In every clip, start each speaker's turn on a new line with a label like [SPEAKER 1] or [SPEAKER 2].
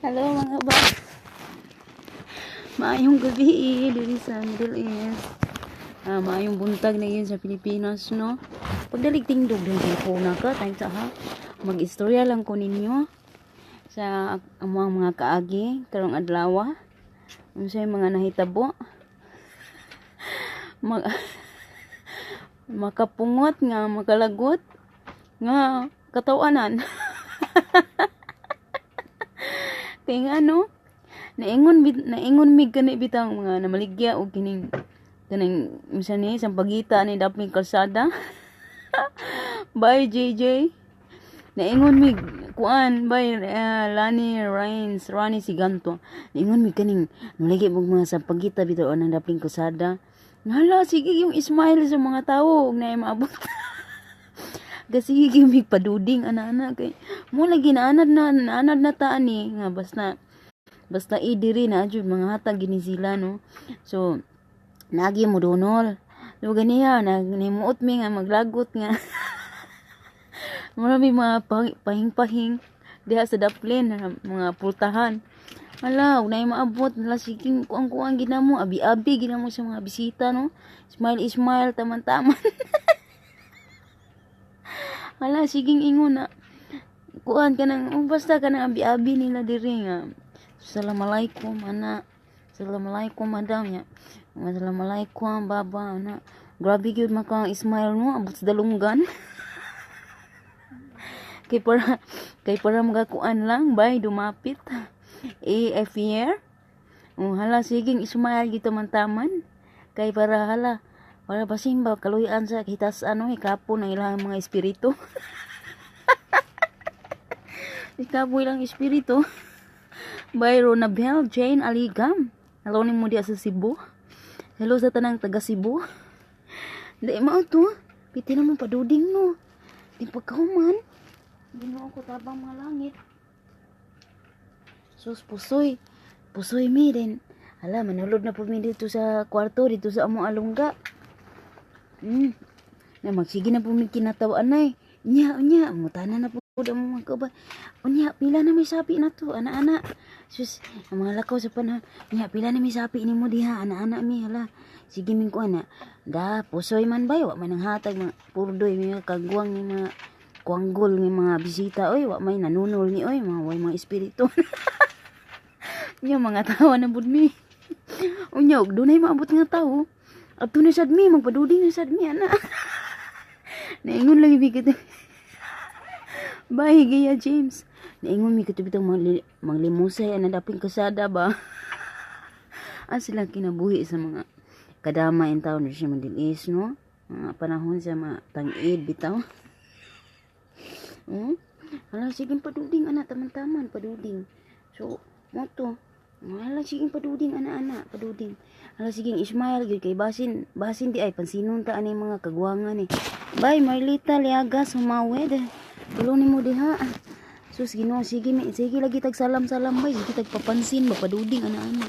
[SPEAKER 1] Hello, mga ba. Maayong gabi diri sa Middle East. Ah, maayong buntag na yun sa Pilipinas, no? Pagdalig tingdog din ko na ka, time sa ha. Mag-istorya lang ko ninyo sa among mga kaagi karong adlaw. Unsay mga nahitabo? Makapungot nga makalagot nga katawanan. Kay nga no, naingon mig kani bitang mga namaligya og kining kaning unsa ni sampagita ni daping kalsada. Bye, JJ. Naingon mig kuan bye, Lani Rains, Rani Siganto. Naingon mig kaning naligi mo mga sampagita bitaw anang daping kalsada. Hala, sige yung smile sa mga tao ug naay maabot. Kasi sige mig paduding ana-ana kay mo lagi naanad na ta ani nga basta basta idiri na jud mga hatag gini sila, no. So nagi mo dunol. So ganiya nag nimuot mi nga maglagot nga marami mga pahing-pahing diha sa daplin mga pultahan. Hala, ug naay maabot, hala sige kuang-kuang ginamo, abi-abi ginamo sa mga bisita, no. Smile smile taman-taman. Hala, sige ingon na kuan kanang, oh, basta kanang abi-abi nila diri nga "Assalamualaikum" ana, "Assalamualaikum, madam" nya, "Assalamualaikum, baba" ana. Grabe gyud maka smile, no, abot sa dalunggan. Kay para magakuan lang bay dumapit. AF year. Oh, hala sige smile gyud taman-taman. Kay para hala para basin ba kaluyan sa hitas ano hikapon ang ilang mga espiritu. Hikapo ilang espiritu. By Ronabel Jane Aligam. Hello nimo diya sa Cebu. Hello sa tanang taga Cebu. Di mao to. Piti na mo paduding, no. Di pagkahuman. Ginoo ko, tabang mga langit. Sus, pusoy. Pusoy mi din. Hala, manulod na po mi dito sa kwarto, dito sa among alungga. Na magsige na po mi kinatawa anay. Nya, unya, mutana na po ang mga kauban. Unya, pila na may sapi na to, ana-ana. Sus, ang mga lakaw sa panahon. Unya, pila na may sapi nimo diha, ana-ana mi, hala. Sige min ko ana. Da, pusoy man bay, wa man ang hatag mga purdoy, mga kagwang ni mga kuanggol ni mga bisita, oy, wa may nanunol ni oy, mga way mga espiritu. Nya mga tawa na bud mi. Unya, og dunay maabot nga tawo. Adto na sad mi, magpaduding na sad mi ana. Naingon lang ibig kita. Bye, Gaya James. Naingon mi kato bitang manglimusay ana daping kasada ba. Ang silang kinabuhi sa mga kadama in town sa Middle East, no? Mga panahon sa mga tang-id bitaw. Hala, sige paduding ana, taman-taman paduding. So, mo to. Hala, sige paduding ana-ana, paduding. Hala, sige smile gyud kay basin basin di ay pansinon ta ani mga kagwangan ni. Bye, Marlita Liagas Humawed. Tulo nimo diha. Sus, Ginoo, sige mi, sige lagi tag salam-salam bay, sige tag papansin ba paduding ana-ana.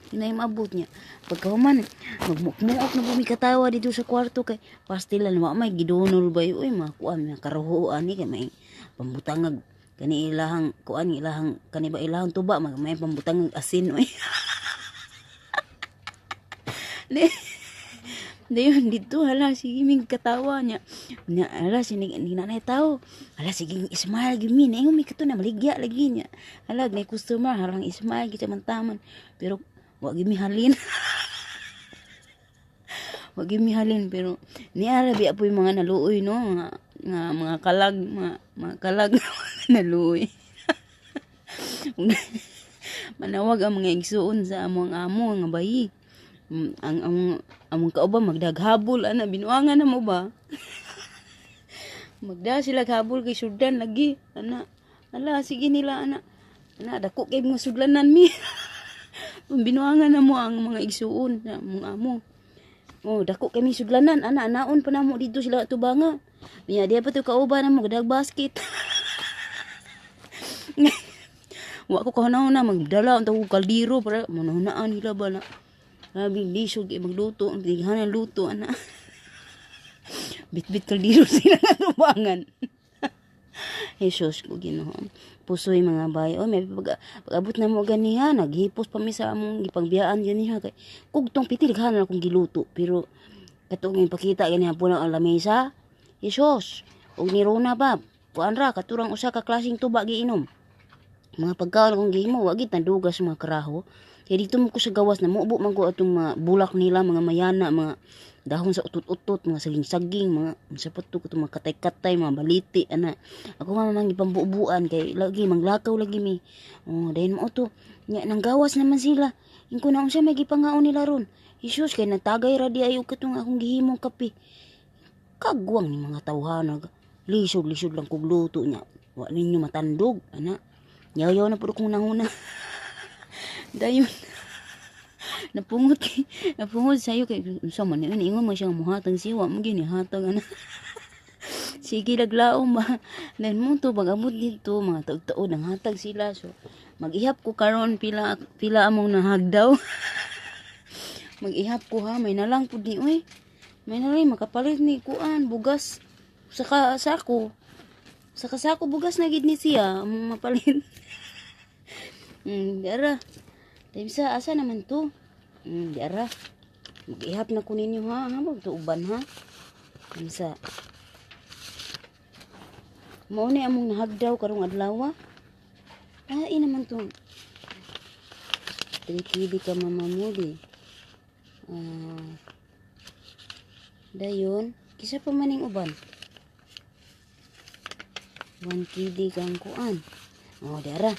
[SPEAKER 1] Inay maabot niya. Pagkahuman, magmukmuok na po mi katawa dito sa kwarto kay pastilan wa may gidunol bay oy, mga kuan mga karuhoan ni kay may pambutangag kani ilahang kuan ilahang kani ba ilahang tuba mag may pambutangag asin oy. Dayon dito, hala sige ming katawa niya. Nya hala sinig ni nanay tao. Hala sige smile gyud mi, naingon mi kato na maligya lagi niya. Hala nay customer halang smile gyud taman-taman. Pero wa gyud mi halin. Wa gyud mi halin pero niya ra biya po yung mga naluoy, no, mga nga mga kalag, mga kalag naluoy. Manawag ang mga igsuon sa among amo nga bayi. Ang among among kauban magdaghabol ana, binuangan na mo ba? Magda sila habol kay sudlan lagi ana. Ala sige nila ana. Ana dako kay mga sudlanan mi. Binuangan na mo ang mga igsuon sa among amo. Oh, dako kami sudlanan ana, anaon pa namo dito sila tubanga. Niya diya pa to kauban na mo gadag basket. Wa ko kahanaw na magdala ang tawag kaldero para manahunaan nila ba na. Grabe, lisod kay magluto, ang tighanan luto ana. Bitbit kaldero sila nga tubangan. Jesus ko, Ginoo. Pusoy, mga bay. Oy, may pag-abot na mo ganiha, naghipos pa mi sa among gipangbiyaan ganiha kay kugtong piti daghan na akong giluto, pero katong ipakita ganiha po ang lamesa. Jesus, og ni Rona ba? Kuan ra katurang usa ka klaseng tuba giinom. Mga pagkaon akong gihimo, wa gid nadugas mga karaho. Kay dito mo ko sa gawas na muubo man ko atong mga bulak nila, mga mayana, mga dahon sa utot-utot, mga saging-saging, mga sa pato katong mga katay-katay, mga baliti ana. Ako nga man gipambubuan kay lagi manglakaw lagi mi. Oh, dayon mo to. Nya nang gawas naman sila. Ingko na unsa may gipangaon nila ron. Jesus, kay natagay ra di ayo katong akong gihimong kape. Kagwang ni mga tawhana. Lisod-lisod lang kog luto niya. Wa ninyo matandog ana. Yaw-yaw na pud kong nahuna. Dayon napungot kay napungot sayo kay unsa man ni, ingon man siya muhatag siya, wa mo gyud hatag ana. Sige, laglaom ba. Then mo to pag abot dito mga taud-taud ang hatag sila, so mag-ihap ko karon pila pila among nahagdaw. Mag-ihap ko ha, may nalang pud ni oy. May nalang makapalit ni kuan bugas sa sako. Sa kasako bugas na gid ni siya among mapalit. Dara. Sa asa naman to? Dara. Mag-ihap na ko ninyo ha, ha tuuban ha. Sa mao ni among nahagdaw karong adlaw. Ay naman to. 3 kg ka mamamuli. Dayon, kisa pa maning uban. 1 kg kang kuan. Oh, dara.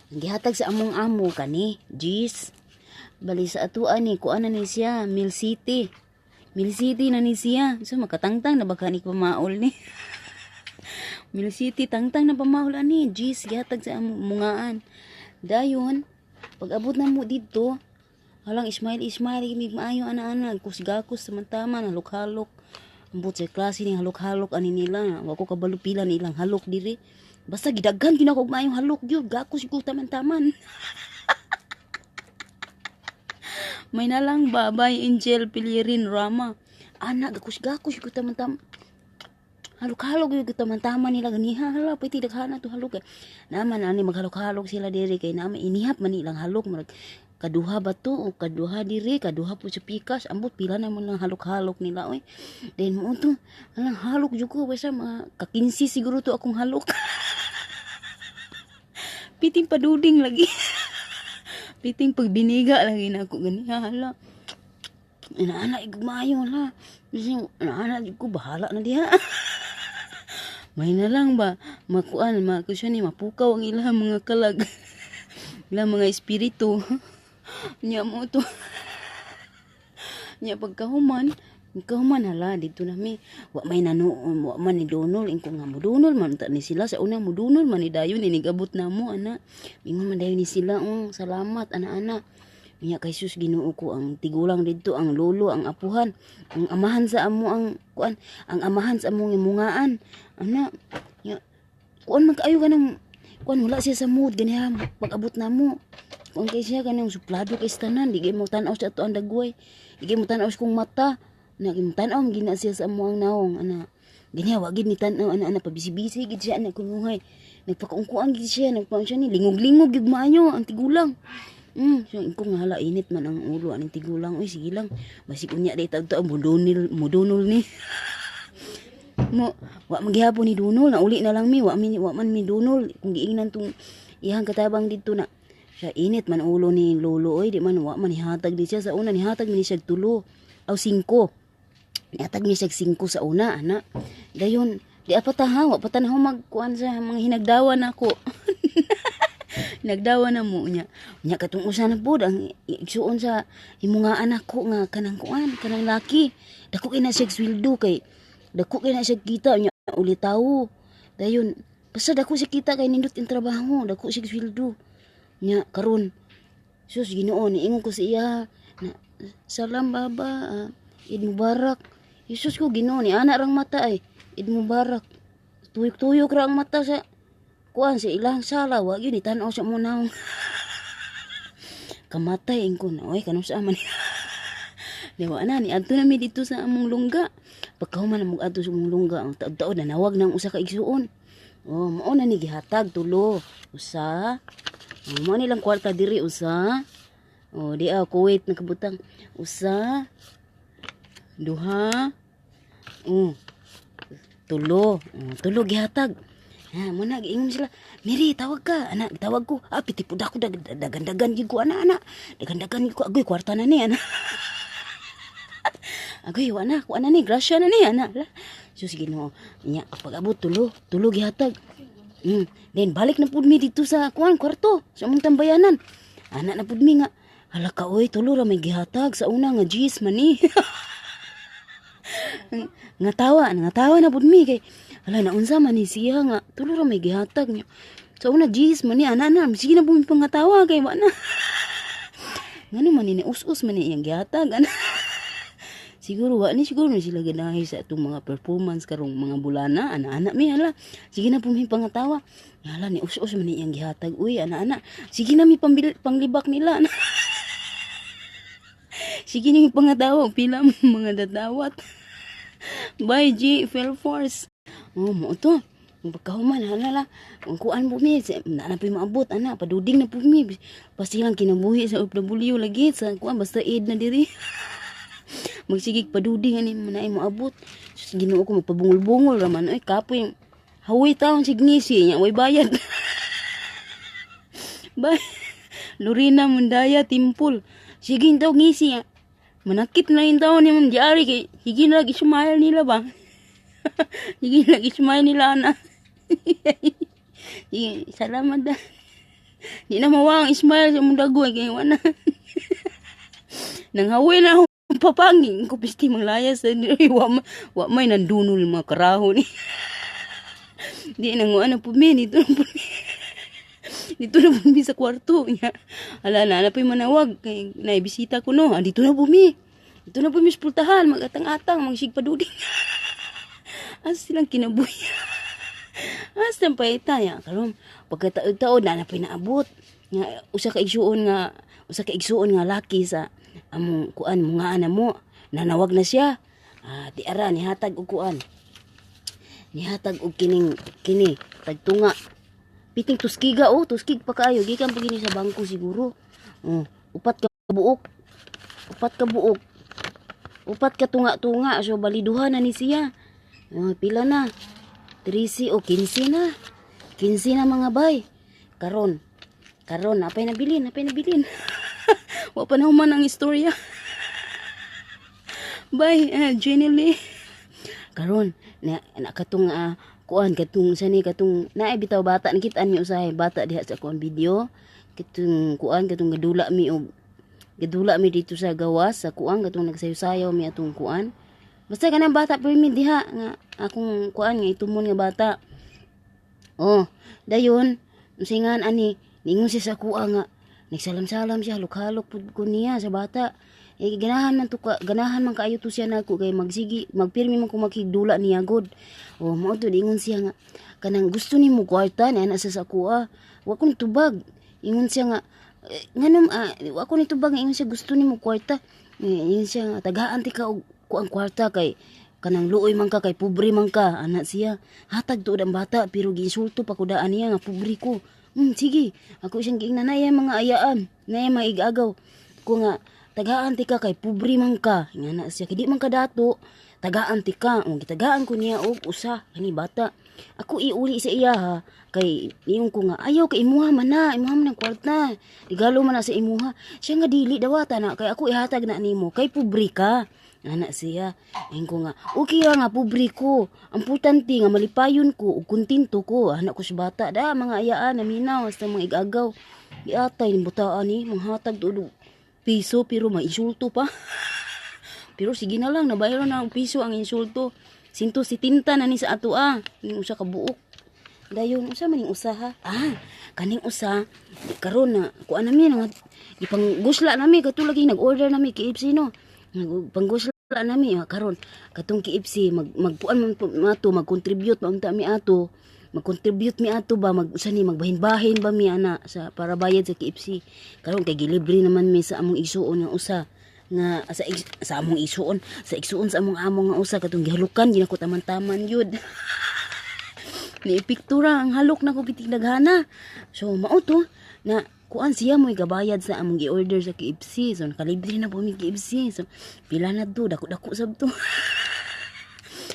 [SPEAKER 1] Ang gihatag sa among amo kani, Gis. Bali sa atuan ni kuan na ni siya, Mil City. Mil City na ni siya. So makatangtang na baka ni pamaol ni. Mil City tangtang na pamaol ani, Gis gihatag sa among mungaan. Dayon, pag abot na mo didto, halang Ismail Ismail mig maayo ana-ana, kusgakos taman-taman, halok-halok. Ambot sa klase ni halok-halok ani nila. Wa ko kabalo pila ni ilang halok diri. Basta gidaghan gyud ako og maayong halok gyud, gakos ko taman-taman. May nalang babay Angel Pilirin Rama. Ana gakos-gakos ko taman-taman. Halok-halok gyud taman-taman nila ganiha, hala pwede daghan to halok. Naman ani maghalok-halok sila diri kay naman inihap man ilang halok, murag kaduha ba to o kaduha diri, kaduha po sa pikas, ambot pila na mo lang halok-halok nila oy. Then mo to, alang halok jud ko basta mga kakinsi siguro to akong halok. Piting paduding lagi. Piting pagbiniga lagi na ako ganiha, hala. Inaana igmayo la. Inaana ko bahala na diha. May na lang ba makuan makusya ni mapukaw ang ilang mga kalag. Ilang mga espiritu. Nya mo to. Nya pagkahuman, pagkahuman hala dito nami. Wa may nanuon, wa man ni dunol, ingko nga modunol man ta ni sila sa una, modunol man ni dayon inigabot na mo ana. Mingon man dayon ni sila, oh, salamat ana-ana. Nya kay sus Ginoo ko ang tigulang didto, ang lolo, ang apuhan, ang amahan sa amo ang kuan, ang amahan sa among imungaan. Ana, nya kuan man kaayo kanang kuan, wala siya sa mood ganiha pag-abot na mo. Kuan kay siya kanang suplado kay tanan, di mo tan-aw sa ato ang dagway. Di mo tan-aw sa kong mata. Na mo tan-aw gina siya sa amo ang naong ana. Ganiha wa gid ni tan-aw ana ana, pabisi-bisi gid siya ana kunuhay. Nagpakaungkuan gid siya, nagpaon siya ni lingog-lingog gid maayo ang tigulang. So ingko nga hala init man ang ulo aning tigulang, uy sige lang. Basig unya day taud-taud modunil modunol ni. Mo wa magihapon ni dunol, na uli na lang mi, wa mi wa man mi dunol kung giingnan tong iyang katabang didto na. Siya init man ulo ni lolo oy, di man wa man nihatag di siya sa una, nihatag ni siya tulo aw 5. Nihatag ni siya 5 sa una ana. Dayon di pa ta ha, wa pa ta na magkuan sa mga hinagdawan nako. Nagdawa na mo niya. Nya katong usa na pod ang igsuon sa imunga anak ko nga kanang kuan, kanang laki. Dako kay na siya sweldo kay dako kay na siya kita nya uli tawo. Dayon basta dako siya kita kay nindot ang trabaho, dako siya sweldo. Nya karon sus Ginoo, niingon ko sa iya na salam baba, Eid Mubarak. Jesus ko Ginoo, ni ana rang mata ay Eid Mubarak. Tuyok-tuyok ra ang mata sa kuan sa ilang sala, wa gyud ni tan-aw sa mo naong. Kamatay ingkon, oy kanus man. Diwa na ni adto na mi dito sa among lungga. Pagkahuman mo adto sa among lungga, ang taud-taud na nawag nang usa ka igsuon. Oh, mao na ni gihatag tulo. Usa. Oh, mao nilang kwarta diri, usa. Oh, di ah Kuwait nakabutang. Usa. Duha. Oh. Tulo. Oh, tulo gihatag. Ha, mo na giingon sila. "Mary, tawag ka." Ana, tawag ko. Ah, piti pud ako dagan-dagan gyud ko ana ana. Dagan-dagan gyud ko. Agoy, kwarta na ni ana. Agoy, wa na, kuha na ni, grasya na ni ana. Sus, Ginoo. Nya, pag abot tulo, tulo gihatag. Then balik na pud mi dito sa kuan kwarto, sa among tambayanan. Ana na pud mi nga, hala ka oy, tulo ra may gihatag sa una nga G's man ni. Nga tawa na pud mi kay hala, naunsa man ni siya nga tulo ra may gihatag niya. Sa una G's man ni ana na, sige na pud mi pangatawa kay wa na. Ngano man ni us-us man ni iyang gihatag ana. Siguro wa ni siguro ni sila ganahi sa atong mga performance karong mga bulana, ana-ana mi, hala. Sige na po mi pangatawa. Hala, ni us-us man ni iyang gihatag uy, ana-ana. Sige na mi pambil, panglibak nila. Ana. Sige na mi pangatawa, pila mga dadawat. Bye G, Phil Force. Oh, mo to. Ang pagkahuman, hala la. Ang kuan po mi, na na po maabot, ana, paduding na po mi. Pasilang kinabuhi sa OFW lagi, sa kuan, basta aid na diri. Magsigig paduding ani mo na moabot. Sus, Ginoo ko, magpabungol-bungol raman oy, kapoy. Hawi taon sig ngisi nya way bayad. Bye. Lorena Mundaya Timpul. Sige daw ngisi ya. Manakit na yung taon ni mong diari kay sige na lagi smile nila ba. Sige lagi smile nila ana. Sige, salamat da. Di na mawa ang smile sa mong dagoy kay wala. Nang hawi na ako papangin ko pisti manglayas sa wa may nandunol mga karaho ni. Di na ngo ano po mi dito na po dito na po mi sa kwarto niya. Ala na na po manawag kay naibisita ko no. Ah, dito na po mi. Dito na po mi sa pultahan, magatang-atang, magsigpaduding. Asa silang kinabuhi. Asa pa ita ya karon pagkataod-taod na na naabot nga usa ka igsuon nga laki sa among kuan mga ana mo nanawag na siya. Ah, di ara nihatag og kuan, nihatag og kining kini tagtunga piting tuskiga, oh, tuskig pa kaayo, gikan pa gini sa bangko siguro. Oh, upat ka buok, upat ka buok, upat ka tunga-tunga, so bali duha na ni siya. Oh, pila na? 13 o 15 na, 15 na, mga bay. Karon karon apay nabilin, apay nabilin, wa pa na human ang istorya. Bye, Jenny Lee. Karon na, na katong kuan katong sa ni katong naay bitaw bata, nakita niyo usahay bata diha sa kuan video, katong kuan katong gadula mi og gadula mi dito sa gawas sa kuan, katong nagsayo-sayaw mi atong kuan, basta kanang bata permi diha nga akong kuan nga itumon nga bata. Oh, dayon unsingan ani ningon siya sa kuha nga nagsalam-salam siya, halok-halok pud ko niya sa bata. Eh, ganahan man to ka, ganahan man kaayo to siya nako kay magsigi magpirmi man ko makigdula niya god. Oh, mao to ingon siya nga kanang gusto nimo kwarta ni ana sa kuha. Wa ko tubag. Ingon siya nga eh, nganom wa ko ni tubag, ingon siya gusto nimo kwarta. Eh, ingon siya nga tagaan ti ka og kuang kwarta kay kanang luoy man ka kay pobre man ka, ana siya. Hatag tuod ang bata pero giinsulto pa ko daan niya nga pobre ko. Sige. Ako siyang giingnan na mga ayaan, na mga igagaw. Ko nga tagaan ti ka kay pobre man ka. Nga na siya kay di man ka dato, tagaan ti ka. O gitagaan ko niya og usa kani bata. Ako iuli sa iya ha kay niyon ko nga ayaw kay imuha man na, imuha man ang kwarta. Regalo man na sa imuha. Siya nga dili dawata na kay ako ihatag na nimo kay pobre ka. Ana siya. Ayun ko nga, okay ra nga pobre ko. Ang importante nga malipayon ko ug kontento ko. Ana ko sa bata da mga ayaan naminaw sa mga igagaw. Giatay ni butaan ni manghatag tuod piso pero may insulto pa. Pero sige na lang, nabayaran na ang piso ang insulto. Sinto si tinta na ni sa ato ah. Ning usa ka buok. Dayon usa man ning usa ha. Ah, kaning usa di karon na kuan nami nga ipanggusla nami kato lagi nag-order nami KFC no. Nagpanggusla nami ah, karon katong KFC mag magpuan man ato, mag-contribute man unta mi ato, mag-contribute mi ato ba, mag usa ni magbahin-bahin ba mi ana sa para bayad sa KFC karon kay gilibre naman mi sa among igsuon nga usa nga sa among igsuon, sa igsuon sa among amo nga usa katong gihalukan ginako taman-taman yun. Ni epekto ra ang halok nako biting daghana. So mao to na kuan, siya mo'y gabayad sa among gi-order sa KFC. So nakalibre na po mi KFC. So pila na to, dako-dako sab to.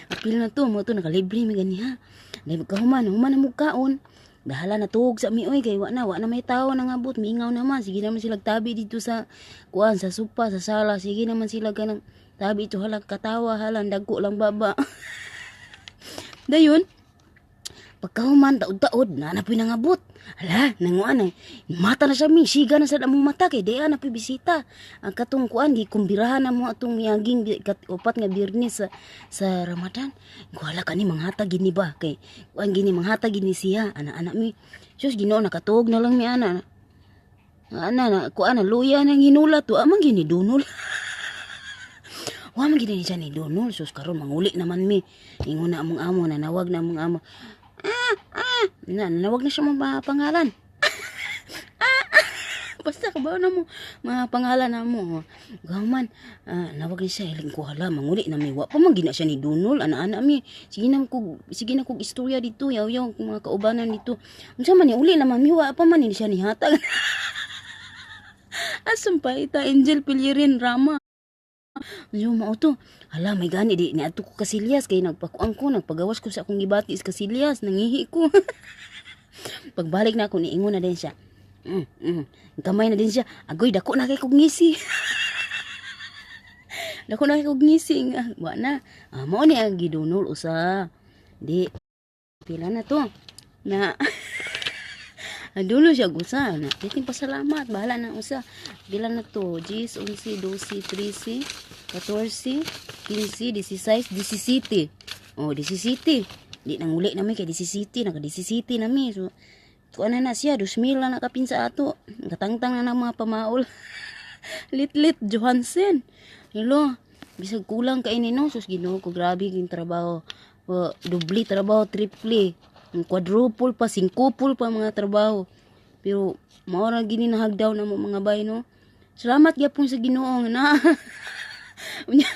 [SPEAKER 1] Apil na to, mao to nakalibre mi ganiha. Dahil pagkahuman, human na mo kaon. Dahala na tuhog sa mi oy, kay wa na may tao nangabot, mingaw naman. Sige naman sila tabi dito sa kuan, sa sopa, sa sala. Sige naman sila kanang tabi ito, halang katawa, halang dagko lang baba. Dayon, pagkahuman, taod-taod, na na po'y nangabot. Ala, nanguan eh. Mata na siya mi, siga na sa among mata kay di na po'y bisita. Ang katong kuan, gi kumbirahan na mo atong miaging upat nga Biyernes sa Ramadan. Wala kani manghatag gini ba kay kuan gini, manghatag gini siya, ana-ana mi. Sus, Ginoo, nakatuog na lang mi ana. Ana na kuan na luya nang hinulat to, amang gini dunol. Wa man gini siya ni dunol. Sus, karon manguli naman mi. Ingon na among amo, nanawag na among amo. Ah, ah, na, nanawag na siya mga pangalan. Ah, ah. Basta kabaw na mo mga pangalan na mo. Gaman, ah, nawag ni siya, hiling ko, hala, manguli na mi. Wa pa man gina siya ni dunol, ana-ana mi. Sige na kog istorya dito, yaw-yaw kung mga kaubanan dito. Unsa man ni uli naman mi, wa pa man ni siya ni hatag. Asam pa ita Angel Pilirin Rama. Yo mao to. Hala, may gani di niadto ko kasilyas kay nagpakuan ko, nagpagawas ko sa akong gibati sa kasilyas, nangihi ko. Pagbalik na ako, niingon na din siya. Kamay na din siya. Agoy, dako na kay kog ngisi. Dako na kay kog ngisi nga. Wa na. Ah, mao ni ang gidunol usa. Di pila na to. Na dulo siya gusa na. Titing pasalamat, bahala na usa. Pila na to? 10, 11, 12, 13, 14, 15, 16, 17. Oh, 17. Di nang uli nami kay 17, naka 17 nami. So, kuan na na siya, 2,000 na nakapin sa ato. Katangtang na ng mga pamaol. Litlit Johansen. Hello, bisag kulang kay ni no, sus, Ginoo ko, grabe ging trabaho. Dubli trabaho, triple, quadruple pa, singkupol pa mga trabaho. Pero mao ra gini nahagdaw na mo, mga bay, no. Salamat gyapon sa Ginoo nga na. Unya,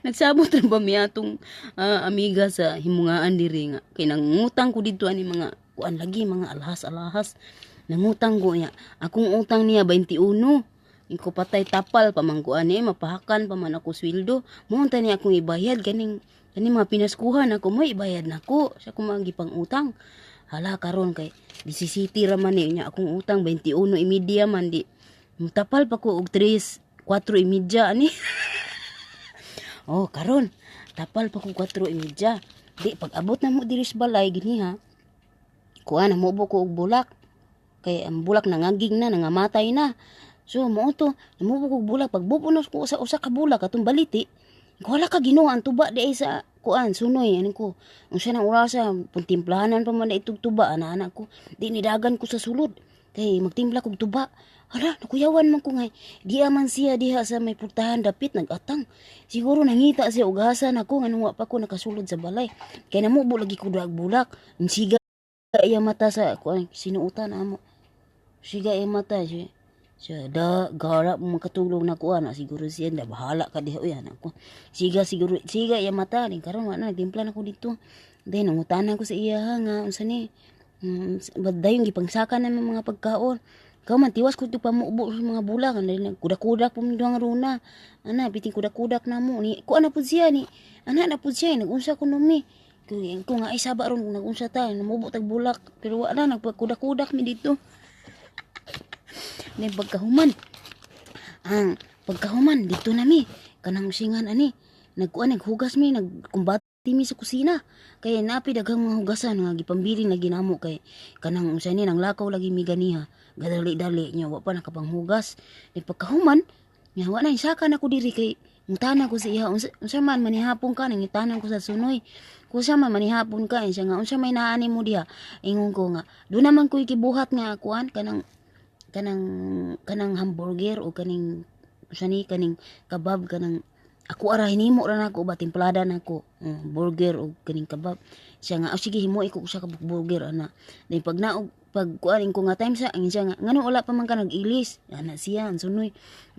[SPEAKER 1] nagsabot ra ba mi atong amiga sa himungaan diri nga kay nangutang ko didto ani mga kuan lagi, mga alahas-alahas. Nangutang ko niya. Akong utang niya 21. Iko patay tapal pa man ko ani, mapahakan pa man ako sweldo. Mo unta niya akong ibayad ganing kaning mga pinaskuhan ako mo ibayad nako sa akong mga gipang utang. Hala, karon kay 17 ra man ni niya akong utang 21:30 man, di mutapal pa ko og 3 4:30 ani. Oh, karon tapal pa ko 4:30. Di pag abot na mo diri sa balay gini ha. Kuan na mubo ko og bulak. Kay ang bulak nangaging na, nangamatay na. So mo to, namubo ko og bulak, pagbubo na ko usa usa ka bulak atong baliti. Wala ka, Ginoo, ang tuba di ay sa kuan sunoy ano ko. Unsa nang orasa, puntimplahanan pa man na itong tuba, ana-ana ko. Di nidagan ko sa sulod. Kay magtimpla kog tuba. Hala, nakuyawan man ko ngay. Di man siya diha sa may pultahan dapit nagatang. Siguro nangita siya og asa nako nganong wa pa ko nakasulod sa balay. Kay namubo lagi ko duag bulak. Ang siga iya mata sa kuan, sinuotan amo. Siga iya mata siya. Siya da garap mo makatulog na kuan na siguro siya da bahala ka diha uy anak ko. Siga siguro siga iya mata din karon wa na nagtimpla na ko dito. Then nangutana ko sa iya ha, nga unsa ni? Dayon gipangsaka na mga pagkaon. Ikaw man tiwas ko pamubo sa mga bulak kudak-kudak po mi duhang runa. Ana bitin kudak-kudak na mo ni kuan na pud siya ni. Ana na pud siya nagunsa ko numi. Ko nga ay saba ron nagunsa ta namubo tag bulak pero wa na nagpakudak-kudak mi dito. Ni pagkahuman. Ang pagkahuman dito na mi kanang singan ani nagkuan, naghugas mi, nagkumbati mi sa kusina kay napi daghang mga hugasan nga gipambilin na ginamo kay kanang unsa ni, nang lakaw lagi mi ganiha, gadali-dali nya wa pa nakapanghugas. Ni pagkahuman nya wa na isaka na ko diri kay ngutana ko sa iya unsa man manihapon ka, nangitanan ko sa sunoy kusa man manihapon ka. Siya nga unsa may naani mo diha, ingon ko nga do naman ko ikibuhat nga kuan kanang hamburger o kaning unsa ni, kaning kabab, kanang ako ara hinimo ra nako ba, timplada nako burger o kaning kabab. Siya nga, "Oh, sige, himo ko usa ka burger," ana. Then pag naog Pag kuan ko nga time sa ang siya nga ngano wala pa man ka nag-ilis ana siya ang sunoy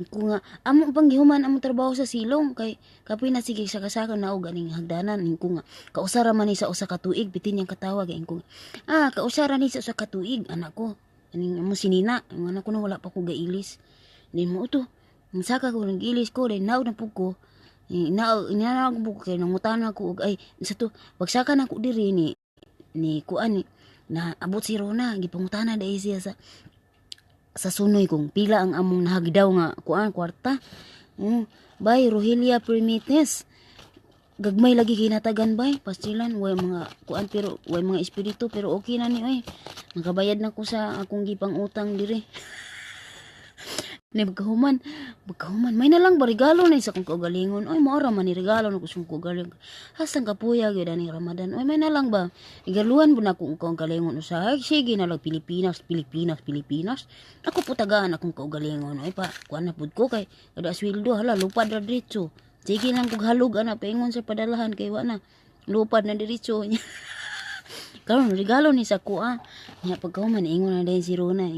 [SPEAKER 1] ko nga amo pang gihuman among trabaho sa silong kay kapoy na sige sa kasaka na og aning hagdanan. Ko nga kausara man ni sa usa ka tuig. Bitin niyang katawa kay ko nga kausara ni sa usa ka tuig anak ko aning amo sinina ang anak ko na wala pa ko gailis din mo to. Ang saka ko nag-ilis ko dahil naog na pud ko. Eh, naog inaog ko kay nangutana ko og ay sa to pagsaka na ko diri ni kuan ni na abot si Rona. Gipangutana dahil siya sa sunoy kung pila ang among nahagdaw nga kuan kwarta. Bay Rohelia Permites, gagmay lagi kinatagan bay pastilan, way mga kuan pero way mga espiritu, pero okay na ni oy, makabayad na ko sa akong gipang utang diri. Ni pagkahuman may na lang ba regalo na sa akong kaugalingon oy. Mao ra man ni regalo na ko sa akong kaugalingon. Hasang kapuya gyud ani Ramadan oy. May na lang ba igaluhan mo na akong kaugalingon usahay. Sige na lang, Pilipinas, Pilipinas, Pilipinas. Ako po tagaan akong kaugalingon oy. Pa kuan na pud ko kay kada sweldo, hala, lupad ra diretso. Sige lang kog halog ana paingon sa padalahan kay wa na, lupad na diretso. Karon regalo ni sa kuha. Nya pagkahuman ingon na dayon si Rona.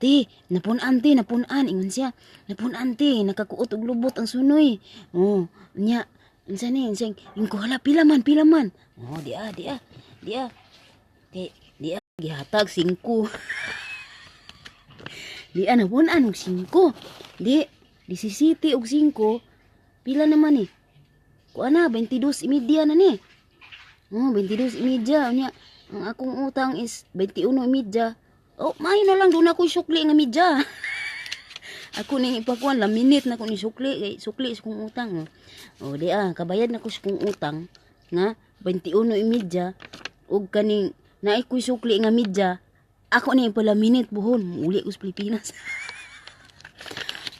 [SPEAKER 1] "Ti, napun-an ti, napun-an," ingon siya. "Napun-an ti, nakakuot og lubot ang sunoy." Oh, nya unsa ni? Unsa ingon ko, "Hala, pila man, pila man?" Oh, di ah, di ah. Di ah. Kay di ah gihatag 5. Di ah napun-an og 5. Di 17 og 5. Pila naman ni? Kuha na 22.30 na ni. Oh, 22.30 unya. Ang akong utang is 21.30. Oh, maayo na lang doon ako sukli nga media. Ako ni ipakuan laminate na ko ni sukli kay sukli sa kong utang. Oh, oh di ah, kabayad na ko sa kong utang nga 21.30 ug kaning naay ko'y sukli nga media. Ako ni ipalaminate buhon, uli ko sa Pilipinas.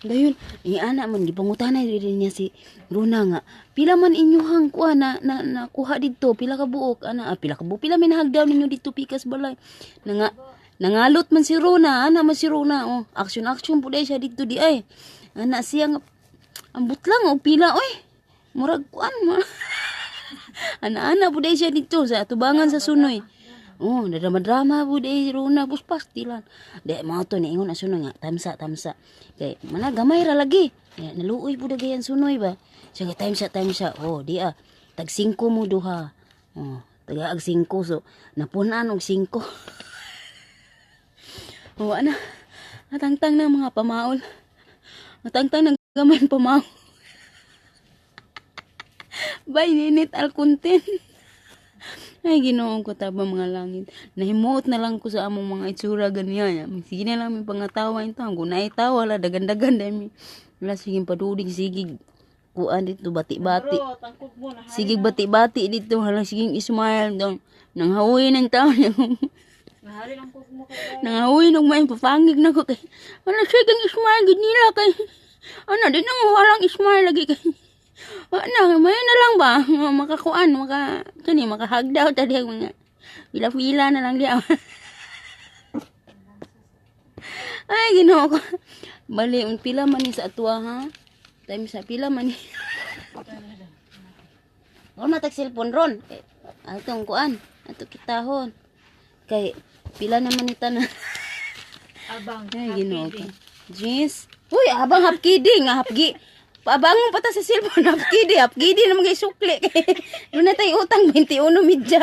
[SPEAKER 1] Dayon, ana man gipangutana diri niya si Rona nga, "Pila man inyuhang kuha na nakuha didto, pila ka buok ana, pila ka buok, pila man nahagdaw ninyo didto pikas balay?" Nanga nangalot man si Rona, ana man si Rona, oh, action action pud siya didto di ay. Ana siya nga ambot lang og pila oy. Murag kuan mo. Ana-ana pud siya didto sa atubangan sa sunoy. Oh, nadrama-drama pud si Rona puspas tilan. Di mao to niingon ang sunoy nga tamsa tamsa. Kay mana gamay ra lagi. Ya, naluoy pud ang sunoy ba. Siya nga timesa timesa. Oh, di ah. Tag 5 mo duha. Oh, tagaag 5, so napunan og 5. Oh, ana. Natangtang na mga pamaol. Natangtang ng gamay pamaol. Bye, Ninit Alcontin. Ay, Ginoo ko, taba mga langit. Nahimuot na lang ko sa among mga itsura ganyan. Sige na lang may pangatawa ito. Kung naitawa la, dagan-dagan dahil mi. Wala, sige paduding, sige. Kuan dito, bati-bati. Sige, bati-bati dito. Hala, sige, smile. Doon. Nanghawi ng tao. Nanghawi ng may papangig na ko kay. Ano, sige, smile, gid nila kay. Ano, di na walang smile lagi kay. Ano, may na lang ba? Makakuan, maka, kani, makahagdaw tadi ang mga pila-pila na lang diya. Ay, Ginoo ko. Bali, pila man ni sa atwa, ha? Time sa pila man ni. Ron matag cellphone ron. Eh, atong kuan, ato kitahon. Kay pila naman ni tanan.
[SPEAKER 2] Abang.
[SPEAKER 1] Ay, Ginoo ko. Jeez. Uy, abang hapkidi nga hapgi. Paabangon pa ta sa cellphone, hapkidi, hapkidi naman kay sukli. Doon na tayo utang 21 midya.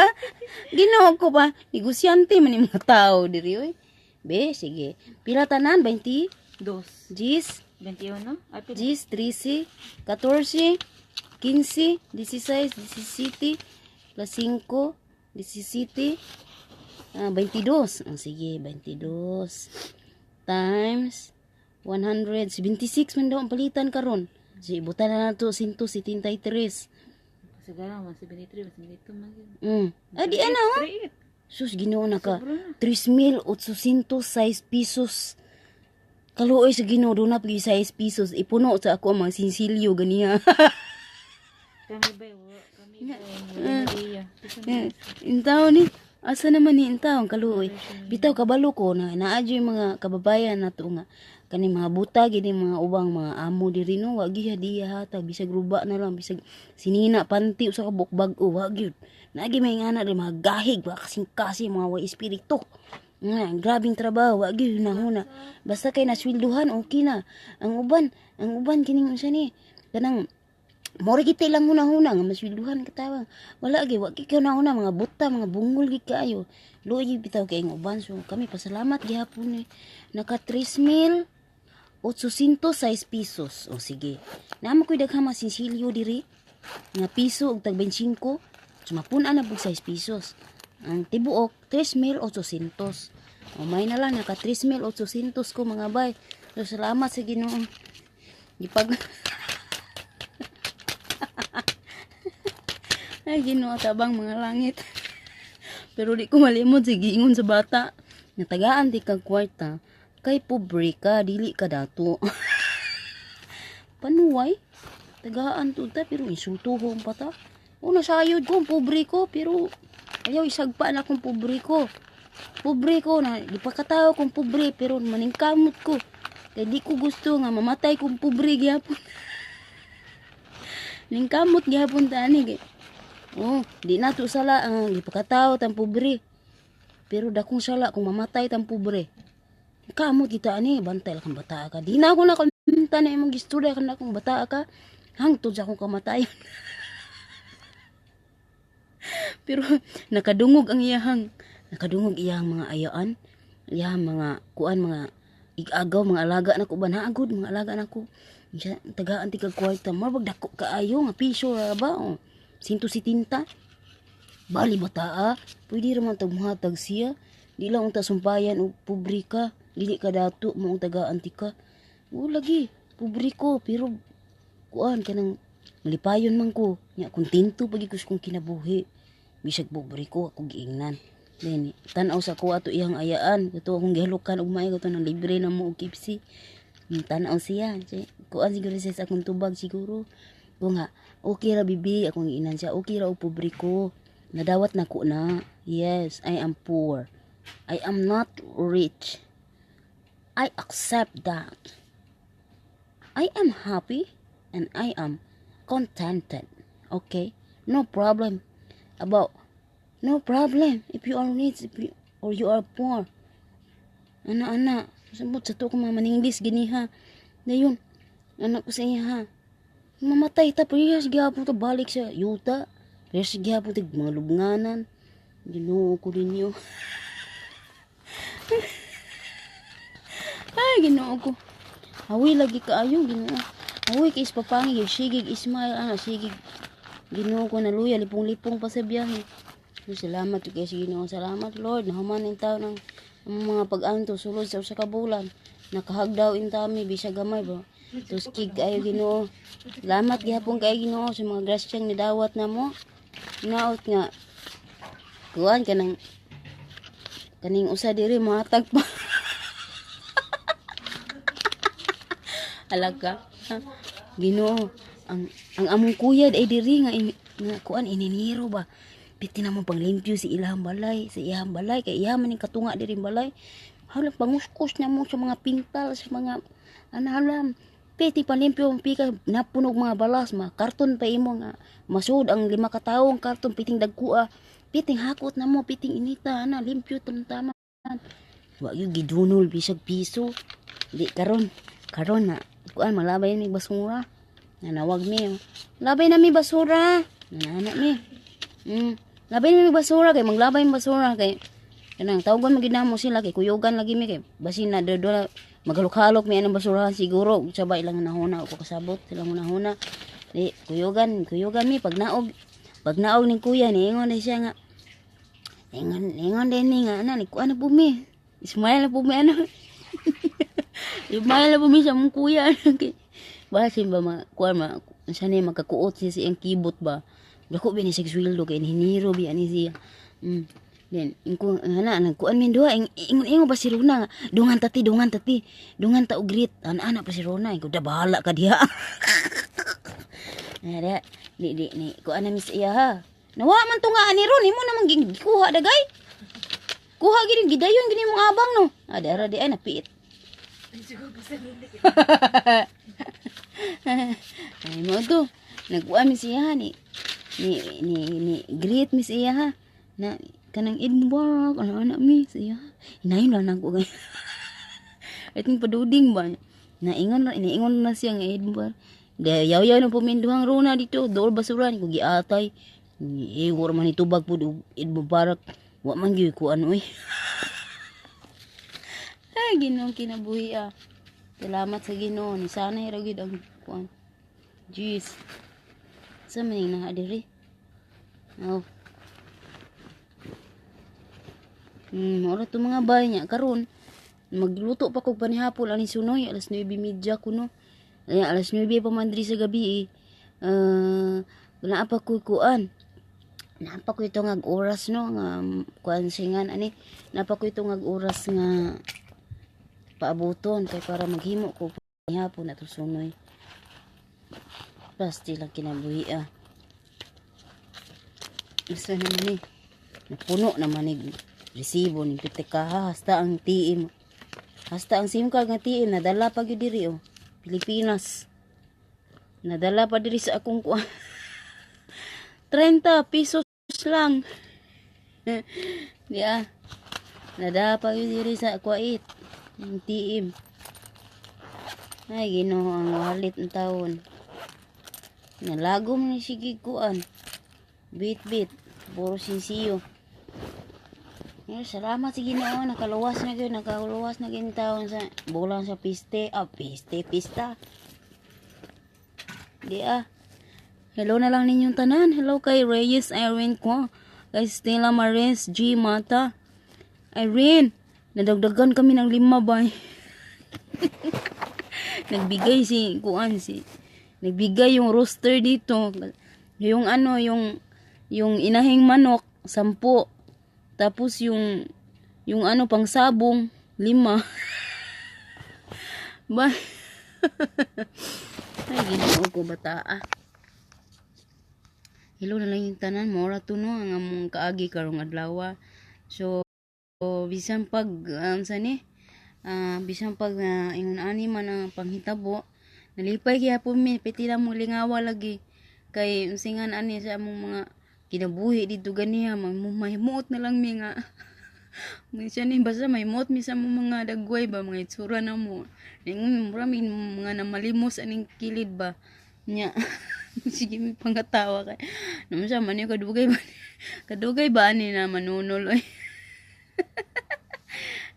[SPEAKER 1] Ginoo ko pa, negosyante man yung mga tao diri oy. Be, sige. Pila tanan? 20?
[SPEAKER 2] Dos.
[SPEAKER 1] Jis,
[SPEAKER 2] 21? Ay, pila.
[SPEAKER 1] Jis, 13, 14, 15, 16, 17, plus 5, 17, 22. Oh, sige, 22 times 176 man daw ang palitan karon. So, ibutan na nato 173.
[SPEAKER 2] Siguro, 173, 172 man yun.
[SPEAKER 1] Ah, di ana oh.
[SPEAKER 2] 38.
[SPEAKER 1] Sus, Ginoo na ka.
[SPEAKER 2] Sobra na.
[SPEAKER 1] 3,806 pesos. Kaluoy sa Ginoo, doon na pag 6 pesos. Ipuno sa ako ang mga sinsilyo, ganiya.
[SPEAKER 2] Kami ba, kami ba, wala na iya.
[SPEAKER 1] Eh, intaw ni, asa naman ni intaw ang kaluoy. Bitaw kabalo ko na naadyo yung mga kababayan nato nga kani mga buta gini mga ubang mga amo diri no, wa gyud diya hatag bisag ruba na lang, bisag sinina panty usa ka buok bag-o, wa gyud. Naagi may ngana diri mga gahig ba kasing kasi mga way espiritu. Nga, grabing trabaho, wa gyud hunahuna. Basta kay naswelduhan, okay na. Ang uban kining unsa ni, kanang mao ra kita ilang hunahuna nga maswelduhan ka tawang. Wala gyud, wa gyud hunahuna, mga buta, mga bungol gyud kaayo. Luoy gyud bitaw kay ang uban. So kami pasalamat gihapon ni naka 3,806 pesos. O sige. Naa man ko'y daghang mga sinsilyo diri nga piso og tag 25. So mapun-an na pug 6 pesos. Ang tibuok 3,800. O may na lang naka 3,800 ko, mga bay. So salamat sa Ginoo. Gipag Ay, Ginoo, tabang mga langit. Pero di ko malimot sa giingon sa bata. Natagaan di kag kwarta kay pobre ka, dili ka dato. Panuway? Tagaan to ta, pero insultuhon pa ta. O nasayod ko, ang pobre ko, pero ayaw isagpa na akong pobre ko. Pobre ko na, di pa katawo kong pobre, pero maningkamot ko. Kay di ko gusto nga mamatay kong pobre gihapon. Ningkamot gihapon ta ani kay. Oh, di na to sala ang gipakatawo tang pobre. Pero dakong sala kung mamatay tang pobre. Kamot kita ani, bantay lang kang bata ka. Di na ako nakamta na imong gistorya kan akong bata ka. Hangtod sa akong kamatayon. Pero nakadungog iyahang mga ayaan, iyahang mga kuan, mga igagaw, mga alaga nako ba naagod, mga alaga nako. Siya, tagaan ti kag kwarta, mabag dako kaayo nga piso ra ba oh. 170. Bali bata ah, pwede ra man tag muhatag siya. Di lang unta sumpayan og pobre ka, dili ka dato mo tagaan ti ka. O lagi, pobre ko pero kuan kanang malipayon man ko. Nya kontento pagi ko sa kong kinabuhi. Bisag pobre ko, ako giingnan. Then tan-aw sa ko ato iyang ayaan, kato akong gihalukan og maayo kato nang libre na mo og KFC. Tan-aw siya, kuan siguro siya sa akong tubag siguro. Ko nga, okay ra bibi, akong giingnan siya, okay ra og pobre ko. Nadawat na ko na. Yes, I am poor. I am not rich. I accept that. I am happy and I am contented. Okay? No problem about no problem if you are rich if you, or you are poor. Ana ana, sabot sa to ko mga maninglis gini ha. Dayon, anak ko sa iya ha. Mamatay ta parehas gihapon ta balik sa yuta. Parehas gihapon ta mga lubnganan. Ginoo ko ninyo. Ay, Ginoo ko. Hawi lagi kaayo, Ginoo. Hawi kay ispapangi, sigig Ismail, ana, sigig. Ginoo ko naluya, lipong-lipong pa sa biyahe. So, salamat kay sa Ginoo. Salamat, Lord. Nahuman in taon ang mga pag-anto sulod sa usa ka bulan. Nakahagdaw in tami bisag gamay bro. Tuskig kaayo, Ginoo. Salamat gihapon kay Ginoo sa mga grasyang nidawat namo. Naot nga kuan kanang kaning usa diri mohatag pa. Alaga. Ha? Ginoo, ang among kuya ay diri nga, nga kuan ininiro ba. Piti na mo panglimpyo si ilahang balay, sa iyahang balay kay iya man ning katunga diri balay. Halang panguskos na mo sa mga pintal, sa mga ano. Piti panlimpyo ang pika napunog mga balas, mga karton pa imo nga masud ang 5 ka tawo ang karton piting dagkua. Piting hakot na mo, piting inita ana limpyo tama. Wa gyud gidunol bisag piso. Di karon, karon na kuan malabay ni basura. Nanawag mi. Oh. Labay na mi basura. Nanana mi. Labay na mi basura kay maglabay mi basura kay kanang tawagon man gid namo sila kay kuyugan lagi mi kay basin na dodo magalok-halok mi anang basurahan siguro sa ba ilang hunahuna ko kasabot silang hunahuna. Di kuyugan, kuyugan mi pag naog ning kuya ni ingon ni siya nga ingon ingon din ni nga ana ni kuan na po mi. Ismail na po mi ano. Ismail na po mi sa mong kuya. Basin ba ma kuan ma unsa ni makakuot siya sa iyang kibot ba. Dako bi ni siya sweldo kay inhiniro bi ani siya. Then ingko ana nagkuan min duha ingon ingon pa si Rona nga dungan tati dungan tati dungan ta og greet ana ana pa si Rona ingko da bahala ka diha. Ara di di ni kuan na mi sa iya ha. Nawa man to nga ani ron imo namang gikuha dagay. Kuha gini gidayon gini mong abang no. Ah dara di ay napiit. Ay mo to. Nagkuan mi siya ni ni ni ni greet mi siya ha. Na Kanang Eid Mubarak, ano ana mi siya. Hinayon lang nako kay. Iting paduding ba? Naingon na, iniingon na siya nga Eid Mubarak. Yaw-yaw na puminduhang runa dito, dool basuran ko giatay. Iwar man itubag pud og Eid Mubarak. Wa man gyud ko ano oy. Ay, Ginoo, kinabuhi ah. Salamat sa Ginoo ni sanay ra gyud ang kuan. Jeez. Sa man ning naa diri? Oh. Mao to mga bay niya karon. Magluto pa kog panihapon ani sunoy alas 9:30 kuno. Ay, alas 9 pa man diri sa gabi eh. Naa pa ko'y kuan. Naa pa ko'y tungag oras no nga kuan singan ani. Naa pa ko'y tungag oras nga paabuton kay para maghimo ko panihapon ato sunoy. Pasti lang kinabuhi ah. Isa naman eh. Napuno naman ni resibo ni pitikaha hasta ang TM. Hasta ang SIM card nga TM nadala pa gyud diri oh. Pilipinas. Nadala pa diri sa akong kuan. 30 pesos lang. Di ah. Nadala pa gyud diri sa Kuwait. Ang TM. Ay, Ginoo, ang wallet ng taon. Nalagom ni sige kuan. Bit bit. Puro sinsiyo. Eh, salamat sa Ginoo, nakaluwas na gyud, nakaluwas na gyud taon sa bulan sa piste, ah, piste, pista. Di ah. Hello na lang ninyong tanan. Hello kay Reyes Irene ko. Kay Stella Maris G. Mata. Irene, nadagdagan kami ng 5 bay. Nagbigay si kuan si nagbigay yung rooster dito. Yung ano, yung inahing manok, 10. Tapos yung ano pang sabong, 5. Ba. Ay, Ginoo ko bata ah. Hello na lang yung tanan, mora to no ang among kaagi karong adlaw. So bisan pag sa ni bisan pag ingon ani man ang panghitabo, nalipay gyapon mi, piti lang mo lingawa lagi kay unsingan ani sa among mga kinabuhi dito ganiha, mahimuot na lang mi nga minsan ni basta may muot mi sa among mga dagway ba, mga itsura na mo. Ingon mura mi mga namalimos aning kilid ba nya. Sige mi pangatawa kay naman siya man kadugay ba, kadugay ba ani na manunol oy.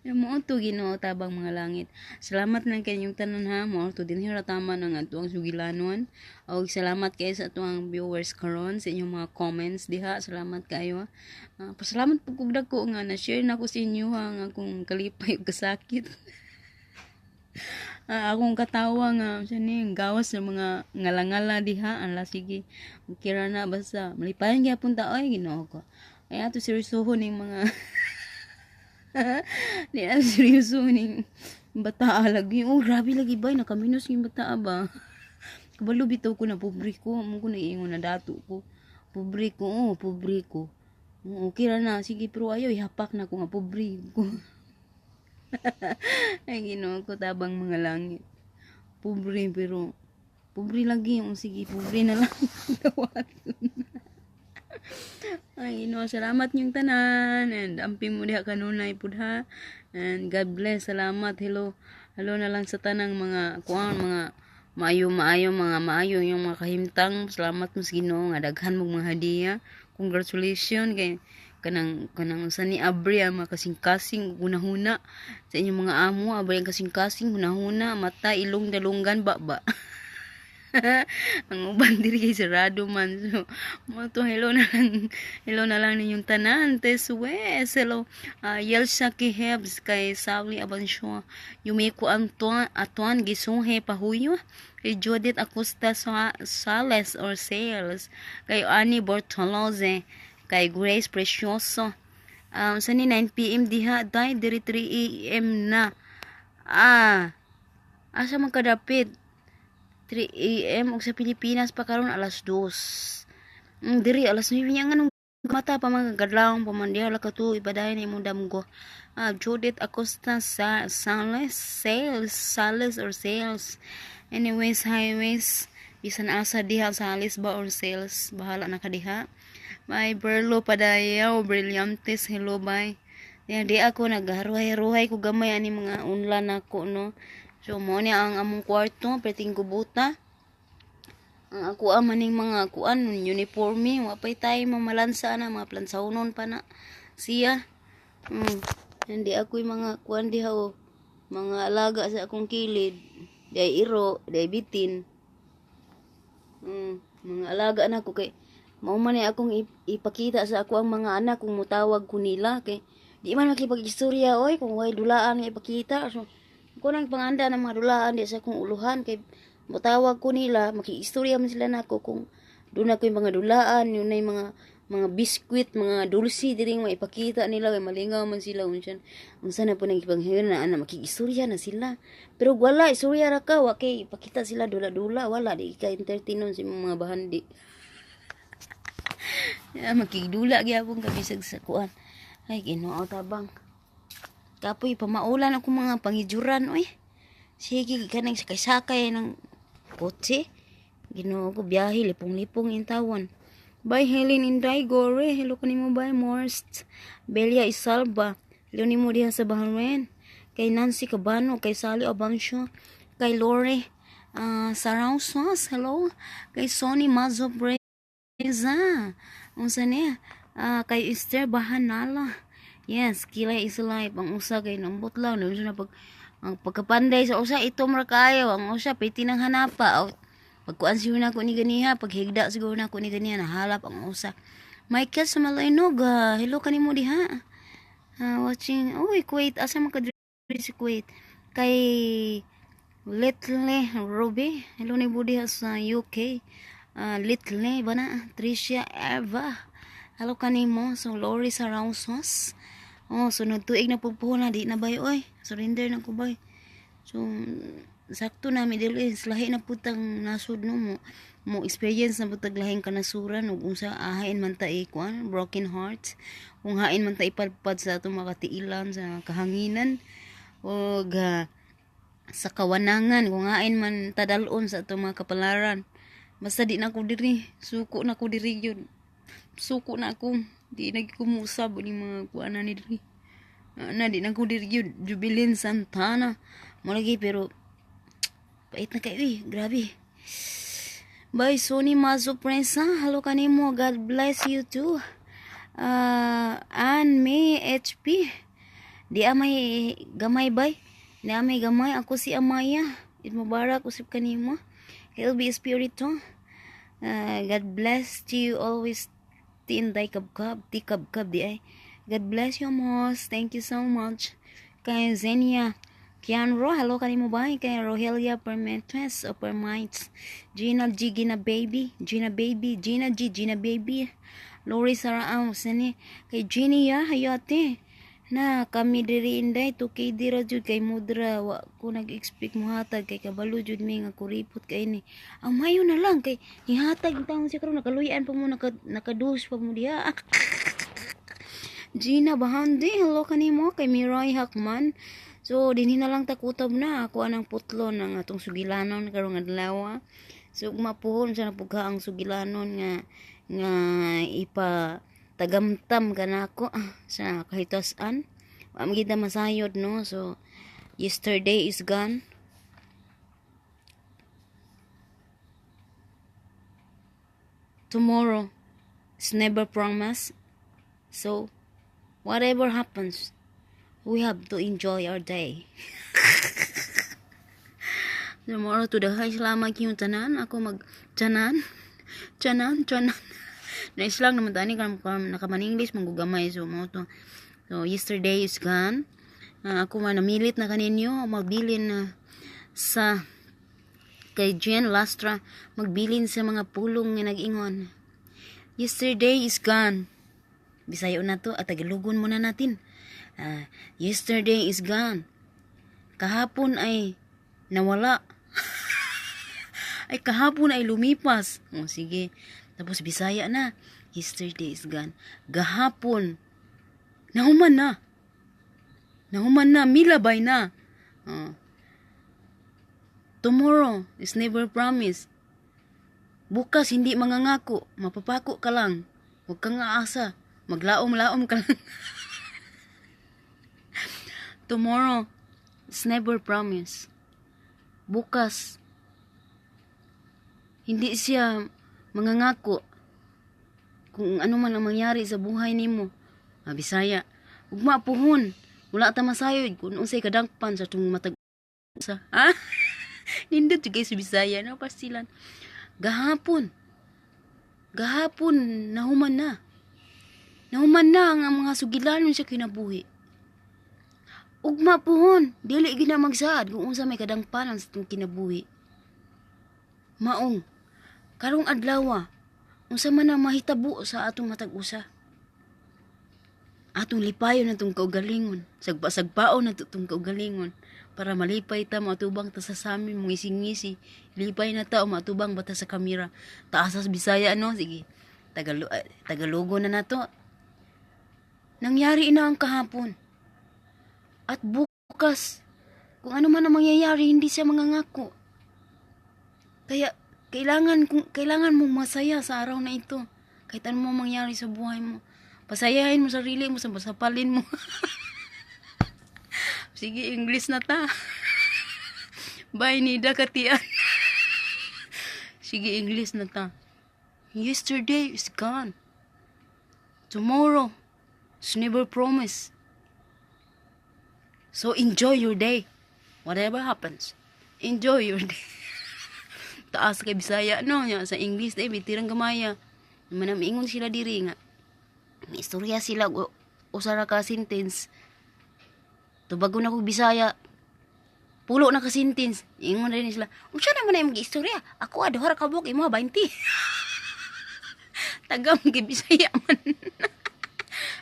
[SPEAKER 1] Mo to, Ginoo, tabang mga langit. Salamat lang kay inyong tanan ha. Mo to din hira tama ng atuang sugilanon. Og salamat kay sa atuang viewers karon sa inyong mga comments diha. Salamat kayo. Pasalamat po kog dako nga na share na ko sa inyo ha nga akong kalipay ug kasakit. Akong katawa nga siya ni gawas sa mga ngalangala diha. Ala sige. Okay ra na basta malipayan gyapon ta oy, Ginoo ko. Ay ato seryosohon ning mga di na seryoso ning bata lagi. Oh, grabe lagi bay, nakaminos yung bata ba. Kabalo bitaw ko na pobre ko, mo ko naiingon na dato ko. Pobre ko, oh, pobre ko. Oh, okay ra na, sige pero ayaw ihapak na ko nga pobre ko. Ay, Ginoo ko, tabang mga langit. Pobre pero pobre lagi yung sige, pobre na lang. Ay, Ginoo, salamat niyong tanan. And amping mo diha kanunay pud ha. And God bless, salamat. Hello. Hello na lang sa tanang mga kuan, mga maayo maayo mga maayo yung mga kahimtang. Salamat mo sa Ginoo nga daghan mong mga hadiya. Congratulations kay kanang kanang usa ni abri ang mga kasing-kasing hunahuna sa inyong mga amo, abri ang kasing-kasing hunahuna, mata, ilong, dalunggan ba ba. Ang uban diri kay sarado man, so mo to. Hello na lang, hello na lang ninyong tanan. Tess West, hello. Yelsa Kihebs, kay Sally Abansyo, Yumiko Antoine Atuan Gisuhe Pahuyo, kay Judith Acosta Sales or Sales, kay Annie Bortoloze, kay Grace Precioso. Sa ni 9 PM diha dai diri 3 AM na. Asa man kadapit 3 AM ug sa Pilipinas pa karon alas 2. Diri alas 9 niya, nganong mata pa mga kadlawon pa man diha ka to ipadayon imong damgo. Judith Acosta sa Sales, Sales, Sales or Sales. Anyways, highways bisan asa diha, Sales ba or Sales, bahala na ka diha. May Berlo Padayaw, Brillantes, hello, bye. Yan, di ako nagharuhay-ruhay ko gamay ani mga unla nako, no. So mo ni ang among kwarto, perting gubuta. Ang ako maning mga kuan uniforme, wa pay tay mamalansa na mga plansawnon pa na siya. Hindi ako yung mga kuan diha oh. Mga alaga sa akong kilid. Day iro, day bitin. Mga alaga na ko kay mao man ni akong ipakita sa ako ang mga anak kung mutawag ko nila kay di man makipag-istorya oy kung way dulaan nga ipakita. So ko nang panganda ng mga dulaan di sa akong uluhan kay mutawag ko nila, makiistorya man sila nako kung doon ako yung mga dulaan, yun na yung mga biskwit, mga dulce diri nga maipakita nila kay malingaw man sila unsa unsa na po nang ipanghiyon na ana makiistorya na sila. Pero wala istorya ra ka, wa kay ipakita sila dula-dula, wala di ka entertainon sa mga bahandi. Ya, makigdula gyapon ka bisag sa kuan. Ay, Ginoo tabang. Kapoy pamaulan ako mga pangijuran oy. Sige kanang sakay-sakay ng kotse. Ginoo ko, biyahe lipong-lipong intawon. Bye Helen Inday Gore, hello kanimo, bye Morst. Belia Isalba, hello nimo diha sa Bahrain. Kay Nancy Cabano, kay Sally Abansio, kay Lore Sarausas, hello. Kay Sonny Mazo Breza. Unsa niya? Kay Esther Bahanala. Yes, kilay is life. Ang usa kay nambot lang. No, na pag ang pagkapanday sa usa itom ra kaayo. Ang usa piti nang hanapa. O, pagkuan siguro na ko ni ganiha, paghigda siguro na ko ni ganiha, nahalap ang usa. Michael sa Malaynog, hello kanimo diha. Watching, uy, Kuwait, asa man ka diri sa Kuwait? Kay Little Ruby, hello ni diha sa UK. Little ba na? Tricia Eva. Hello kanimo. So, Lori Sarausos. Oh, sunod tuig na pugpuho na, di na bay, oy. Surrender na ko bay. So, sakto na Middle East, lahi na putang nasod no mo mo experience na putag lahing kanasuran ug unsa ahain man ta ikuan broken hearts, kung hain man ta ipadpad sa atong makatiilan sa kahanginan ug sa kawanangan, kung hain man tadalon sa atong mga kapalaran. Basta di na ako diri, suko na ko diri yun, suko na ako, di na ko muusab ni mga kuan na ni diri na di na ko diri yun. Jubilin Santana mo lagi, pero pait na kayo eh, grabe. Bye Sony Mazo Prensa, hello kanimo, God bless you too. Ann May HP, di amay gamay bay, di amay gamay, ako si Amaya. Eid Mubarak usip kanimo. LB Espiritu. God bless you always. Tinday kabkab, ti kabkab di ay. God bless you most. Thank you so much. Kay Zenia Kianro, hello kanimo bay. Kay Rogelia Permetres o Permites. Gina G, Gina Baby, Gina Baby, Gina G, Gina Baby. Lori Saraam, sani. Kay Genia Hayate. Na kami diri inday 2KD ra jud kay mudra, wa ko nag-expect mohatag kay kabalo jud mi nga kuripot kay ni. Ang mayo na lang kay nihatag taon siya karon, nakaluyan pa mo, nakadus pa mo diha. Gina Bahandi, hello kanimo. Kay Miroy Hakman. So dinhi na lang takutob na ako anang putlon ang atong sugilanon karong adlaw. So mapuhon sa napugha ang sugilanon nga nga ipa tagamtam kanako sa kahitasan. Wa man kita masayod, no. So yesterday is gone. Tomorrow is never promised. So whatever happens, we have to enjoy our day. Tomorrow to the high. Salamat yung tanan. Ako mag tanan. Tanan, tanan. Nice lang naman tani kan nakaman English manggugamay, so mo to. So yesterday is gone. Ako man namilit na kaninyo magbilin na sa kay Jen Lastra, magbilin sa mga pulong nga nag-ingon. Yesterday is gone. Bisayo na to at Tagalogon muna natin. Yesterday is gone. Kahapon ay nawala. Ay kahapon ay lumipas. O sige. Tapos Bisaya na. Yesterday is gone. Gahapon. Nahuman na. Nahuman na. Milabay na. Tomorrow is never promised. Bukas hindi mangangako. Mapapako ka lang. Huwag kang aasa. Maglaom-laom ka lang. Tomorrow is never promise. Bukas, hindi siya mangangako kung ano man ang mangyari sa buhay nimo. Ah, Bisaya. Ugma puhon. Wala ta masayod kung unsay kadangpan sa atong matag usa. Ha? Nindot jud kay sa Bisaya no, pastilan. Gahapon. Gahapon nahuman na. Nahuman na ang mga sugilanon sa kinabuhi. Ugma puhon, dili gina magsaad kung unsa may kadangpanan sa atong kinabuhi. Maong karong adlaw, unsa man ang mahitabo sa atong matag usa. Atong lipayon atong kaugalingon, sagpa-sagpaon nato atong kaugalingon para malipay ta, matubang ta sa samin, ngising-ngisi. Lipay na ta o matubang bata sa kamera. Taas sa Bisaya no, sige. Tagalogo na nato. Nangyari na ang kahapon. At bukas, kung ano man ang mangyayari, hindi siya mangangako. Kaya, kailangan mong masaya sa araw na ito. Kahit ano mang mangyari sa buhay mo. Pasayahin mo sarili mo, sapalin mo. Sige, English na ta. Bye, Nida Katian. Sige, English na ta. Yesterday is gone. Tomorrow is never promise. So enjoy your day. Whatever happens, enjoy your day. Taas kay Bisaya no, nya sa English day bitirang gamaya. Manam ingon sila diri nga. May istorya sila usa ra ka sentence. Tubago na kog Bisaya. Pulo na ka sentence. Ingon rin sila. "Unsa naman ay mag-istorya? Ako duha ra ka buok, imo 20." Tagam kay Bisaya man.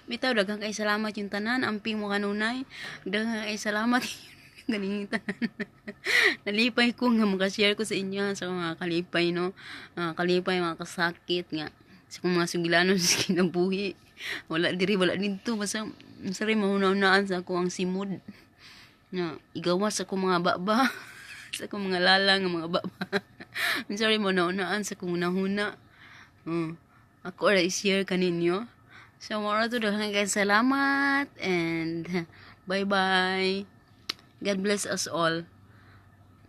[SPEAKER 1] Bitaw, daghang kay salamat yung tanan, amping mo kanunay. Daghang kay salamat ganing tanan. Nalipay ko nga makashare ko sa inyo sa mga kalipay no. Kalipay, mga kasakit nga sa kong mga sugilanon sa kinabuhi. Wala diri, wala didto, basta sari mahuna-hunaan sa ako ang simod. Na igawas sa akong mga baba, sa akong mga lala nga mga baba. Sorry mo naunaan sa akong hunahuna. Ako ra i-share kaninyo. So, mao to, daghang kay salamat and bye-bye. God bless us all.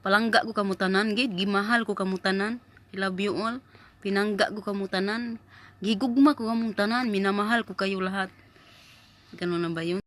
[SPEAKER 1] Palangga ko kamo tanan, gid gimahal ko kamo tanan. I love you all. Pinangga ko kamo tanan. Gigugma ko kamong tanan, minamahal ko kayo lahat. Ganun na ba yun?